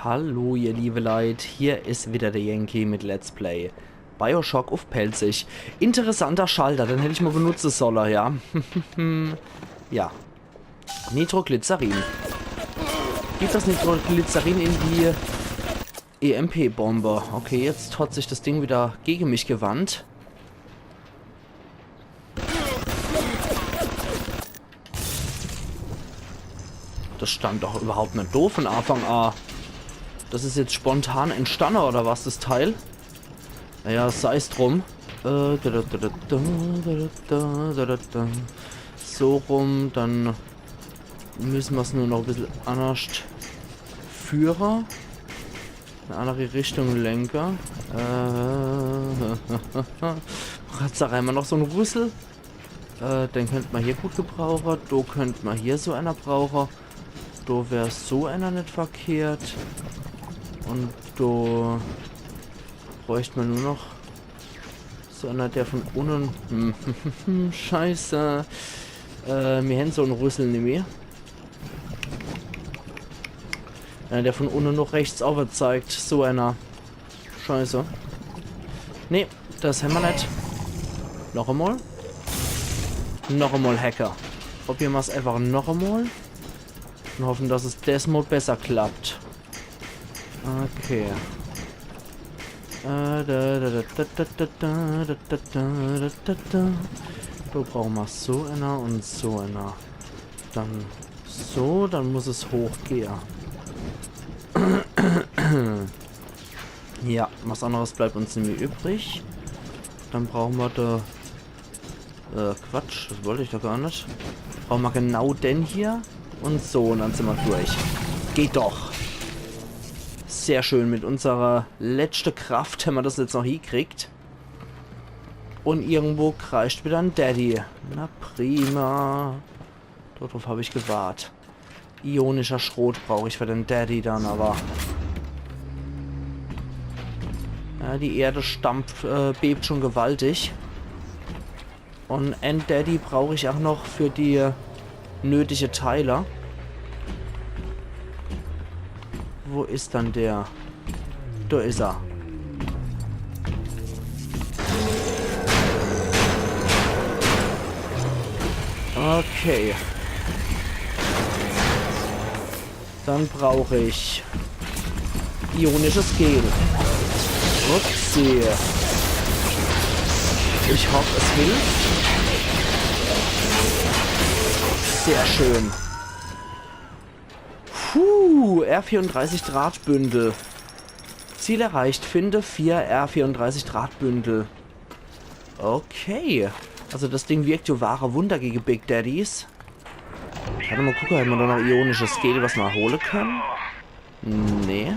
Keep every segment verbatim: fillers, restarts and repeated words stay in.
Hallo, ihr liebe Leit, hier is wieder der Yankee mit Let's Play BioShock uff Pälzisch. Interessanter Schalter, den hätt ich mal benutze solle, ja. Ja. Nitroglycerin. Gibt das Nitroglycerin in die E M P-Bombe? Okay, jetzt hat sich das Ding wieder gegen mich gewandt. Das stand doch überhaupt net do von Anfang a. Das is jetzt spontan entstanne, oder was, das Teil? Naja, sei's drum. Äh, da, da, da. So rum, dann müsse mer's nur noch e bissel annerscht führe. In e annere Richtung lenke. Äh, Gott sei Dank hämmer noch so en Rüssel. Äh, den könnt mer hier gut gebrauche. Do könnt mer hier so einer brauche. Do wär so einer net verkehrt. Un do bräucht mer nur noch so einer, der von unne. Scheiße. Äh, mir hän so en Rüssel nimmi. Einer, der von unne noch rechts owwe zeigt. So einer. Scheiße. Nee, das hämmer net. Noch emol. Noch emol Hacker. Probiere mer's einfach noch emol. Un hoffe, dass es desmol besser klappt. Okay. Äh, da, da, da. Do brauche mer so einer un so einer. Dann so, dann muss es hochgehe. Ja, was anneres bleibt uns nimmi übrig. Dann brauche mer do, äh, Quatsch, das wollt ich doch gar net. Brauche mer genau den hier. Un so, un dann sin mer durch. Geht doch. Sehr schön, mit unserer letschte Kraft hämmer das jetzt noch hiekriegt. Un irgendwo kreischt wieder en Daddy. Na prima. Dorauf hab ich gewart. Ionischer Schrot brauch ich für den Daddy dann, aber. Ja, die Erde stampft, äh, bebt schon gewaltig. Un en Daddy brauch ich auch noch für die nötige Teile. Wo is dann der? Do is er. Okay. Dann brauch ich ionisches Gel. Upsi. Ich hoff, es hilft. Sehr schön. Puh, R vierunddreißig Drahtbündel. Ziel erreicht. Finde vier R vierunddreißig Drahtbündel. Okay. Also das Ding wirkt jo wahre Wunder gegen Big Daddies. Wart emol, gucke, hämmer do noch ionisches Gel, was mer hole könne? Nee,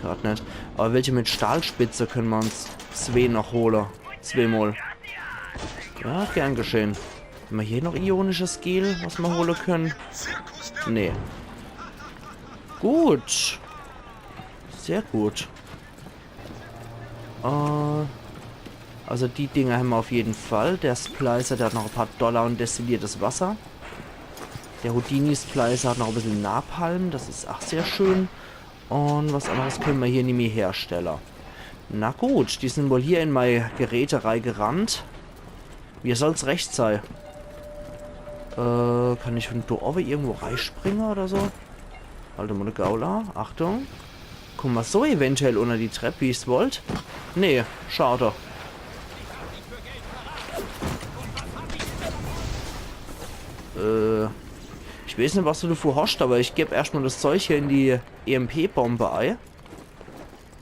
grad net. Aber welche mit Stahlspitze könne mer uns zwee noch hole. Zweemol. Ja, gern geschehen. Hämmer hier noch ionisches Gel, was mer hole könne? Nee. Gut. Sehr gut. Äh, also die Dinger hämmer auf jeden Fall. Der Splicer, der hat noch e paar Dollar un destilliertes Wasser. Der Houdini-Splicer hat noch e bissel Napalm. Das is ach sehr schön. Un was anneres könne mer hier nimmi herstelle. Na gut, die sin wohl hier in mei Geräte reigerannt. Mir soll's recht sei. Äh, kann ich von do owwe irgendwo reispringe oder so? Halt emol de Gaul a. Achtung. Kumme mer so eventuell unner die Trepp, wie ich's wollt? Nee, schade. Äh, ich weeß net, was du davor hoscht, aber ich geb erscht mol das Zeug hier in die E M P-Bombe ei.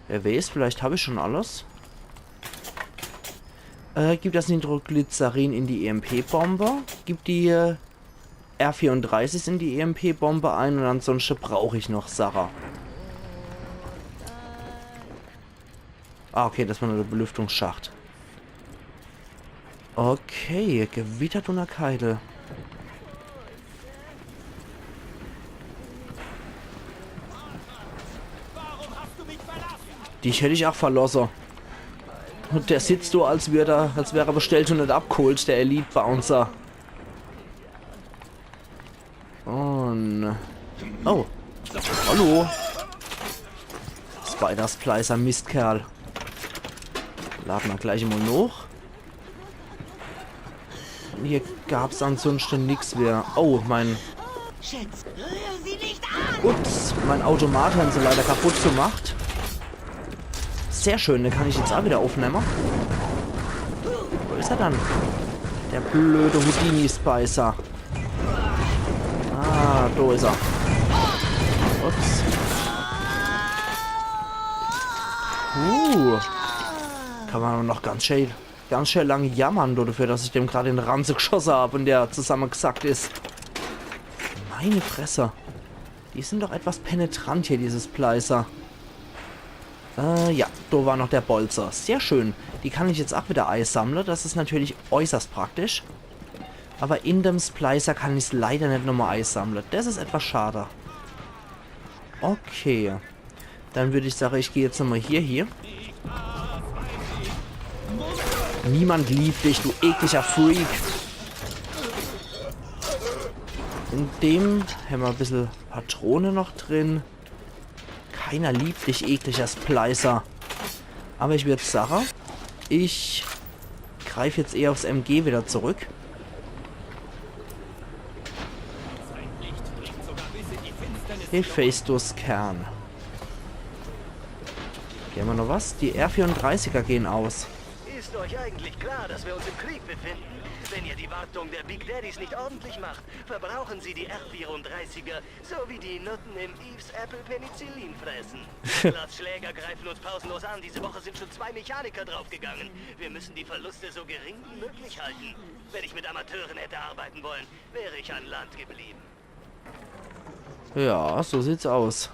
Wer weeß, vielleicht hab ich schon alles. Äh, gib das Nitroglycerin in die E M P-Bombe. Gib die, äh, R vierunddreißig in die E M P-Bombe ei un ansonschte brauch ich noch Sache. Ah, okay, das war nur de Belüftungsschacht. Okay, Gewitterdunnerkeidel. Dich hätt ich ach verlosse. Un der sitzt do, als wär er, als wär er bestellt un net abgeholt, der Elite-Bouncer. Un. Oh. Hallo. Spider Splicer, Mistkerl. Lade mer gleich mol noch. Hier gab's ansonschte nix mehr. Oh, mein... Schätz, rühr sie nicht an! Ups, mein Automat hän se leider kaputt gemacht. Sehr schön, den kann ich jetzt ach wieder aufnemme. Wo is er dann? Der blöde Houdini-Spicer. Ah, do is er. Ups. Uh. Kann mer noch ganz schää, ganz schää lang jammere dafür, dass ich dem grad in de Ranze geschosse hab und der zusammegesackt is. Meine Fresse. Die sin doch etwas penetrant hier, diese Splicer. Äh, ja, do war noch der Bolze. Sehr schön. Die kann ich jetzt ach wieder eisammle. Das is natürlich äußerst praktisch. Aber in dem Splicer kann ich's leider net nochmol eisammle. Das is etwas schade. Okay. Dann würd ich sage, ich geh jetzt nochmol hier, hier. Niemand liebt dich, du ekliger Freak. In dem hämmer e bissel Patrone noch drin. Keiner liebt dich, ekliger Splicer. Aber ich würd sage, ich greif jetzt eher aufs M G wieder zurück. Hephaestus Kern. Hier hämmer noch was. Die R vierunddreißiger gehen aus. Ist euch eigentlich klar, dass wir uns im Krieg befinden? Wenn ihr die Wartung der Big Daddies nicht ordentlich macht, verbrauchen sie die R vierunddreißiger, so wie die Nutten im Eve's Apple Penicillin fressen. Hitlers Schläger greifen uns pausenlos an. Diese Woche sind schon zwei Mechaniker draufgegangen. Wir müssen die Verluste so gering wie möglich halten. Wenn ich mit Amateuren hätte arbeiten wollen, wäre ich an Land geblieben. Ja, so sieht's aus.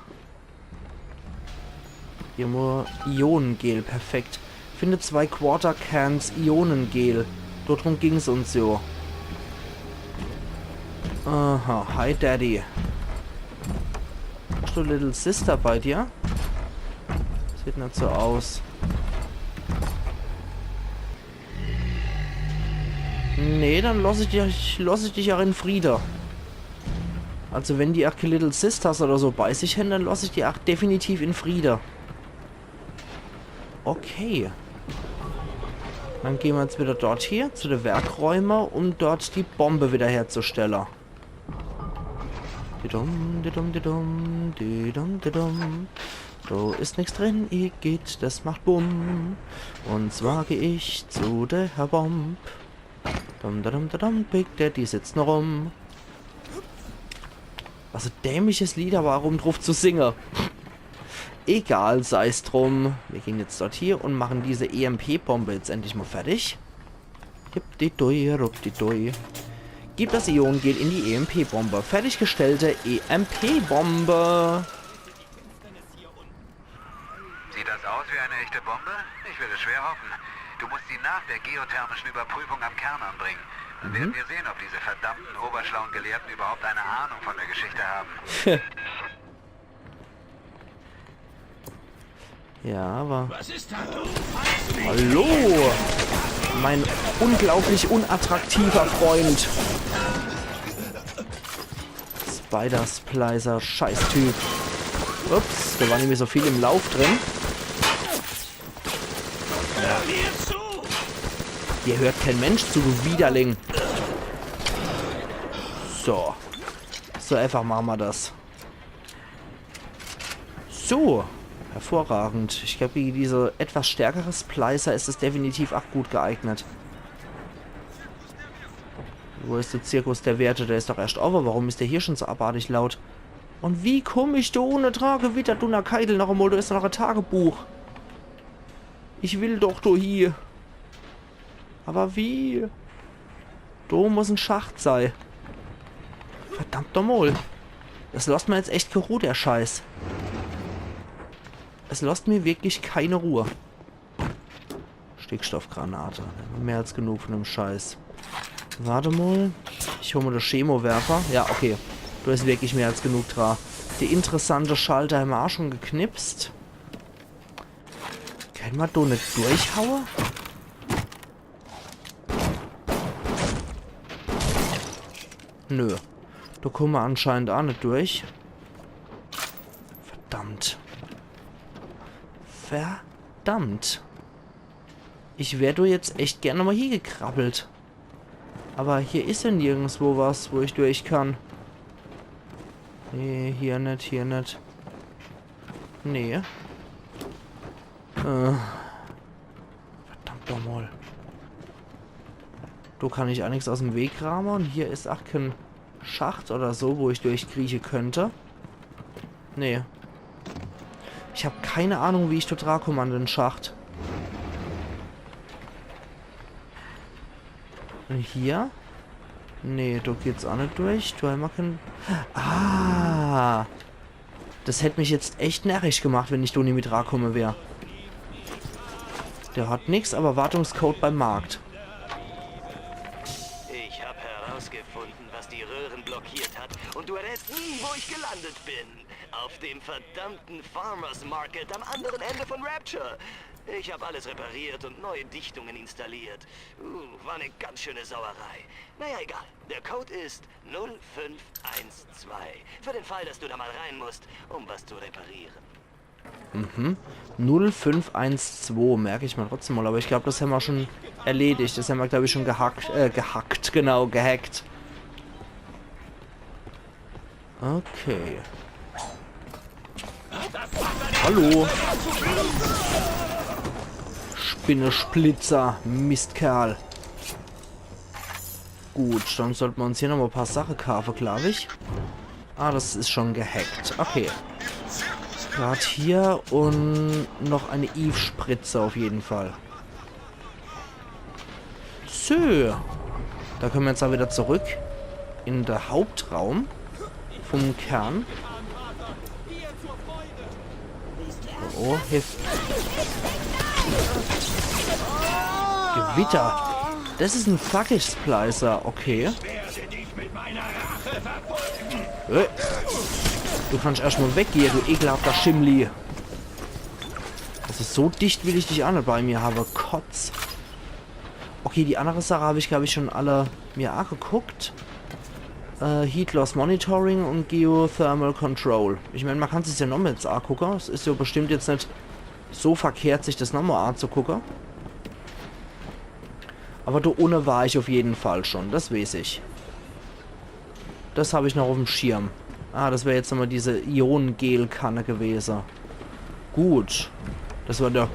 Hier nur Ionengel, perfekt. Finde zwei Quarter Cans Ionengel. Dort drum ging's uns jo. Aha, hi Daddy. Hast du Little Sister bei dir? Sieht net so aus. Nee, dann lass ich dich, lass ich dich ach in Friede. Also wenn die ach kä Little Sisters oder so bei sich hän, dann lass ich die ach definitiv in Friede. Okay. Dann gehn mer jetzt wieder dort hier, zu de Werkräume, um dort die Bombe wieder herzustelle. Didum, didum, didum, didum, didum. Do is nix drin, igitt, das macht Bumm. Und zwar geh ich zu de Herr Bomb. Dum, dum, dum, dum, Big Daddy sitzt noch rum. Was e dämliches Lied, aber warum druf zu singe? Egal, sei's drum. Wir gehen jetzt dort hier und machen diese E M P-Bombe jetzt endlich mal fertig. Hippdidui, ruppdidui. Gib das Ionengel in die E M P-Bombe. Fertiggestellte E M P-Bombe. Sieht das aus wie eine echte Bombe? Ich will es schwer hoffen. Du musst sie nach der geothermischen Überprüfung am Kern anbringen. Dann werden wir sehen, ob diese verdammten oberschlauen Gelehrten überhaupt eine Ahnung von der Geschichte haben. Ja, aber... Was ist da los? Hallo! Mein unglaublich unattraktiver Freund. Spider Splicer, Scheißtyp. Ups, da war nämlich so viel im Lauf drin. Hör mir zu! Dir hört kein Mensch zu, du Widerling. So. So einfach machen wir das. So, hervorragend. Ich glaub, gegen diese etwas stärkere Splicer is es definitiv ach gut geeignet. Wo is de Zirkus der Werte? Der is doch erscht owwe. Warum is der hier schon so abartig laut? Und wie komm ich do ohne Tragewitter, du Nackeitel, noch emol? Do is doch noch e Tagebuch. Ich will doch do hie. Aber wie? Do muss en Schacht sei. Verdammt nochmol. Das losst mer jetzt echt kä Ruh, der Scheiß. Es losst mir wirklich keine Ruhe. Stickstoffgranate. Mehr als genug von dem Scheiß. Warte mol. Ich hol mol de Chemowerfer. Ja, okay. Do is wirklich mehr als genug dra. Die interessante Schalter hämmer ach schon geknipst. Kenne mer do net durchhaue? Nö. Do kumme mer anscheinend ach net durch. Verdammt. Verdammt. Ich wär do jetzt echt gern nochmal hiegekrabbelt. Aber hier is ja nirgendswo was, wo ich durch kann. Nee, hier net, hier net. Nee. Äh. Verdammt nochmal. Do kann ich aa nix aus'm Weg raame un hier is aa kän Schacht oder so, wo ich durchkrieche könnt. Nee. Ich hab keine Ahnung, wie ich do drankomm an den Schacht. Un hier? Nee, do geht's aa net durch. Do hämmer kän... Ah! Das hätt mich jetzt echt närrisch gemacht, wenn ich do nie mit rankomme wär. Der hat nix, aber Wartungscode beim Markt. Ich hab herausgefunden, was die Röhren blockiert hat, und du errätst nie, wo ich gelandet bin. Auf dem verdammten Farmers Market am anderen Ende von Rapture. Ich hab alles repariert und neue Dichtungen installiert. Uh, war eine ganz schöne Sauerei. Naja, egal. Der Code ist null fünf eins zwei. Für den Fall, dass du da mal rein musst, um was zu reparieren. Mhm. Null fünf eins zwei, merk ich mir trotzdem mal, aber ich glaub, das hämmer schon erledigt. Das hämmer, glaub ich, schon gehackt, äh, gehackt, genau, gehackt. Okay. Hallo. Spinnesplitter, Mistkerl. Gut, dann sollte mer uns hier nochmal e paar Sache kaafe, glaub ich. Ah, das is schon gehackt. Okay. Grad hier un noch e Eve-Spritze auf jeden Fall. So. Da können wir jetzt aa wieder zurück in de Hauptraum vom Kern. Oh, oh, Hilfe. Gewitter. Das is e Fackelsplicer, okay. Äh. Du kannst erscht mal weggehe, du ekelhafter Schimmli. Also so dicht will ich dich aa net bei mir habe. Kotz. Okay, die andere Sache hab ich, glaub ich, schon alle mir aageguckt. Äh, Heat Loss Monitoring un Geothermal Control. Ich mein, man kann sich's ja nochmal jetzt aagucke. Es is ja bestimmt jetzt net so verkehrt, sich das nochmal aazugucke. Aber do unne war ich auf jeden Fall schon, das weiß ich. Das hab ich noch auf'm Schirm. Ah, das wär jetzt nochmal diese Ionengel-Kanne gewese. Gut. Das war der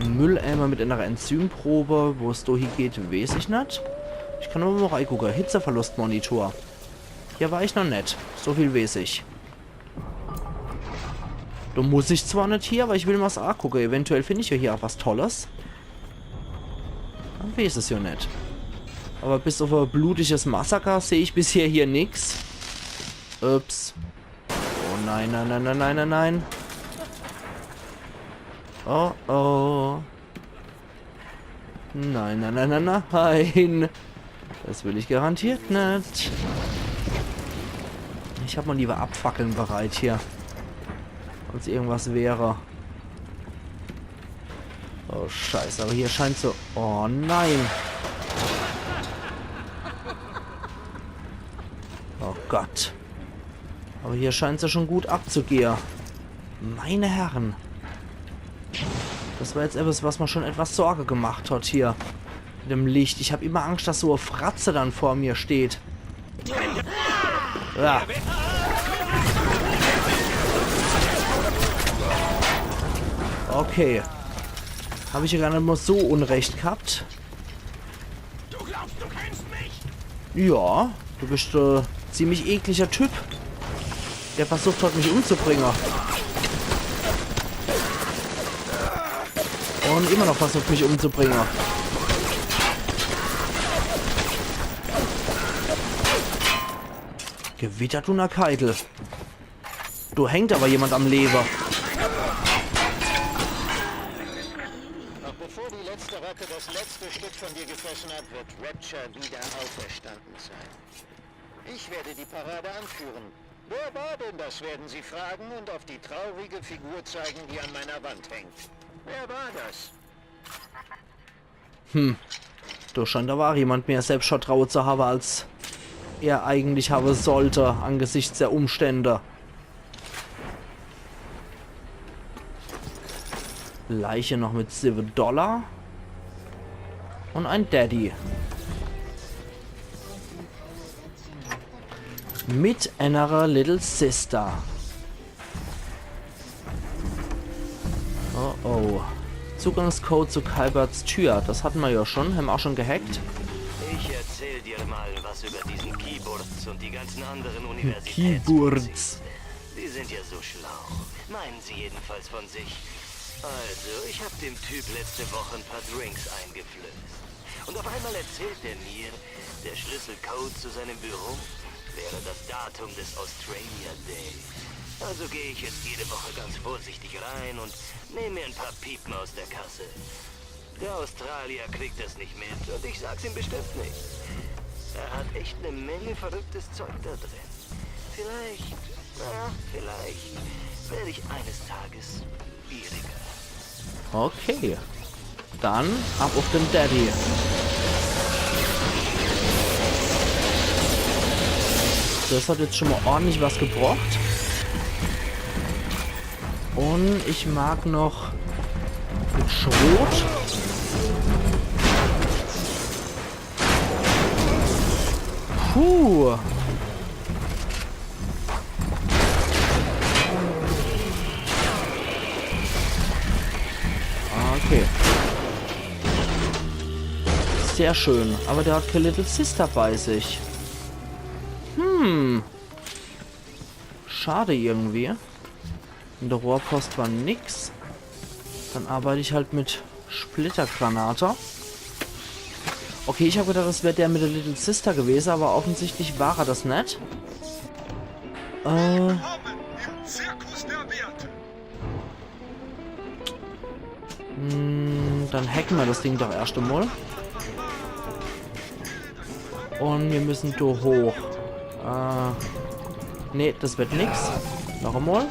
Mülleimer mit einer Enzymprobe. Wo's do hie geht, weiß ich net. Ich kann aber mal reigucke. Hitzeverlustmonitor. Hier war ich noch net. So viel weiß ich. Do muss ich zwar net hier, aber ich will mal's aagucke. Eventuell find ich ja hier aa was Tolles. Man weiß es ja net. Aber bis auf e blutiges Massaker seh ich bisher hier nix. Ups. Oh nein, nein, nein. Oh, oh. Nein, nein, nein, nein, nein. Das will ich garantiert net. Ich hab mal lieber Abfackeln bereit hier. Falls irgendwas wäre. Oh, Scheiße, aber hier scheint so... Oh, nein. Oh Gott. Aber hier scheint's ja schon gut abzugehe. Meine Herren. Das war jetzt etwas, was mir schon etwas Sorge gemacht hat hier. Mit dem Licht. Ich hab immer Angst, dass so e Fratze dann vor mir steht. Ja. Okay. Hab ich ja gar net mal so Unrecht gehabt. Du glaubst, du kennst mich? Ja, du bist, äh, ziemlich ekliger Typ, der versucht hat, mich umzubringen. Und immer noch versucht, mich umzubringen. Gewitter, Dunnerkeidel. Do hängt aber jemand am Lewe. Noch bevor die letzte Ratte das letzte Stück von dir gefressen hat, wird Rapture wieder auferstanden sein. Ich werde die Parade anführen. Wer war denn das, werden sie fragen und auf die traurige Figur zeigen, die an meiner Wand hängt. Wer war das? Hm. Do scheint aber aa jemand mehr Selbstvertraue zu habe als er eigentlich hawwe sollte, angesichts der Umstände. Leiche noch mit siwwe Dollar. Und ein Daddy. Mit enere Little Sister. Oh oh. Zugangscode zu Kalberts Tür. Das hatten wir ja schon. Haben wir auch schon gehackt. Ich erzähl dir mal was über diesen Keyboards und die ganzen anderen Universitätsbezirke. Keyboards. Die sind ja so schlau. Meinen sie jedenfalls von sich. Also, ich hab dem Typ letzte Woche ein paar Drinks eingeflößt. Und auf einmal erzählt er mir, der Schlüsselcode zu seinem Büro wäre das Datum des Australia Day. Also gehe ich jetzt jede Woche ganz vorsichtig rein und nehme mir ein paar Piepen aus der Kasse. Der Australier kriegt das nicht mit und ich sag's ihm bestimmt nicht. Er hat echt eine Menge verrücktes Zeug da drin. Vielleicht, na, vielleicht werde ich eines Tages gieriger. Okay. Dann ab auf den Daddy. Das hat jetzt schon mal ordentlich was gebracht. Und ich mag noch mit Schrot. Puh. Okay. Sehr schön. Aber der hat keine Little Sister bei sich. Hm. Schade irgendwie. In der Rohrpost war nix. Dann arbeite ich halt mit Splittergranate. Okay, ich hab gedacht, das wär der mit der Little Sister gewesen, aber offensichtlich war er das net. Äh, Willkommen im Zirkus der Werte. Hm, dann hacken wir das Ding doch erst einmal. Und wir müssen da hoch. Äh, nee, das wird nix. Noch einmal.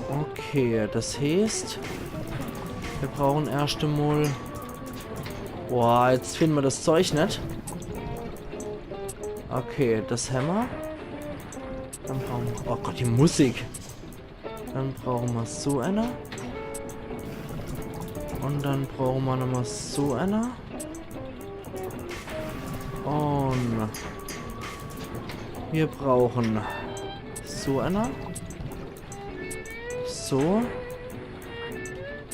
Okay, das heißt, wir brauchen erst einmal. Boah, jetzt finden wir das Zeug net. Okay, das Hammer. Dann brauchen wir. Oh Gott, die Musik. Dann brauchen wir so einer. Und dann brauchen wir nochmal so einer. Und wir brauchen so einer. So.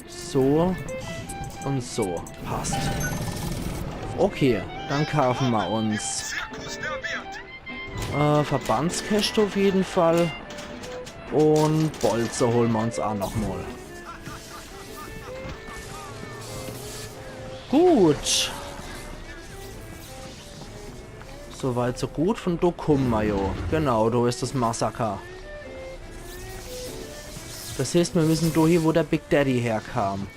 So. Und so. Passt. Okay, dann kaufen wir uns Zirkus der Werte. äh, Verbandskäschte auf jeden Fall. Und Bolze holen wir uns auch nochmal. Gut. Soweit, so gut. Von do kommen wir jo. Genau, do ist das Massaker. Das heißt, wir müssen do hier, wo der Big Daddy herkam.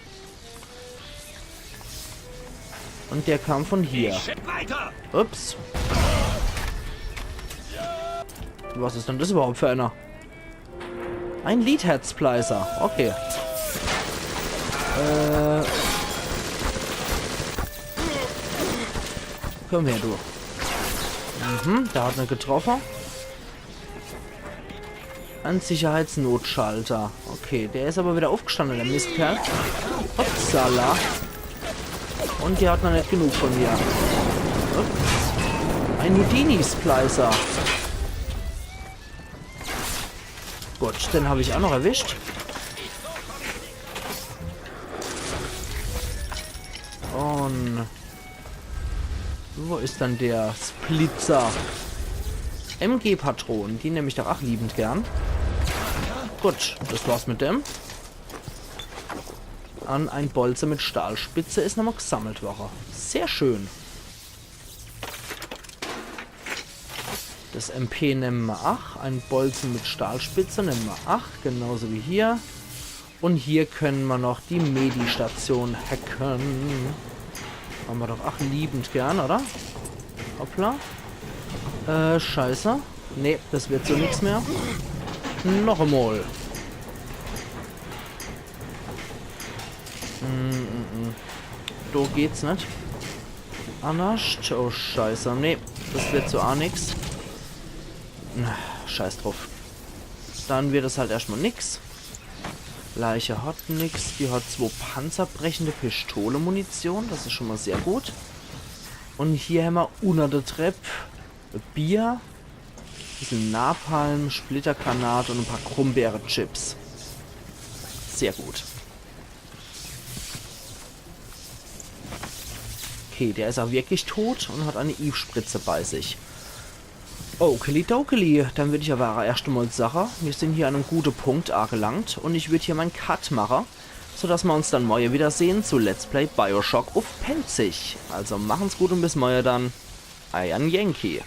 Und der kam von hier. Weiter! Ups. Was ist denn das überhaupt für einer? Ein Leadhead-Splicer. Okay. Äh. Komm her, du. Mhm, der hat net getroffen. Ein Sicherheitsnotschalter. Okay, der ist aber wieder aufgestanden, der Mistkerl. Hoppsala. Und der hat noch nicht genug von mir. Ups. Ein Houdini-Splicer. Gut, den habe ich auch noch erwischt. Und wo ist dann der Splicer? M G-Patronen, die nehme ich doch ach liebend gern. Gut, das war's mit dem. An ein Bolze mit Stahlspitze ist nochmal gesammelt worden. Sehr schön. Das M P nehme mer ach. Ein Bolze mit Stahlspitze nehme mer ach. Genauso wie hier. Und hier können wir noch die Medi-Station hacken. Haben wir doch ach liebend gern, oder? Hoppla. Äh, scheiße. Nee, das wird so nix mehr. Noch einmal. Mm, mm, mm. Do geht's net. Annerscht. Oh, scheiße. Nee, das wird so aa nix. Na, scheiß druff. Dann wird es halt erschtmal nix. Leiche hat nix. Die hat zwo panzerbrechende Pistole-Munition. Das is schon mal sehr gut. Un hier hämmer unner de Trepp Bier, bissel Napalm, Splittergranat un e paar Grumbeere-Chips. Sehr gut. Okay, der is aa wirklich tot un hat e Eve-Spritze bei sich. Okeli dokeli, dann würd ich awwer erscht emol sache, mir sin hier an em gute Punkt aagelangt un ich würd hier mein Cut mache, so dass mer uns dann morje wieder sehn zu Let's Play Bioshock uff Pälzisch. Also machen's gut un bis morje dann. Eier Yankee.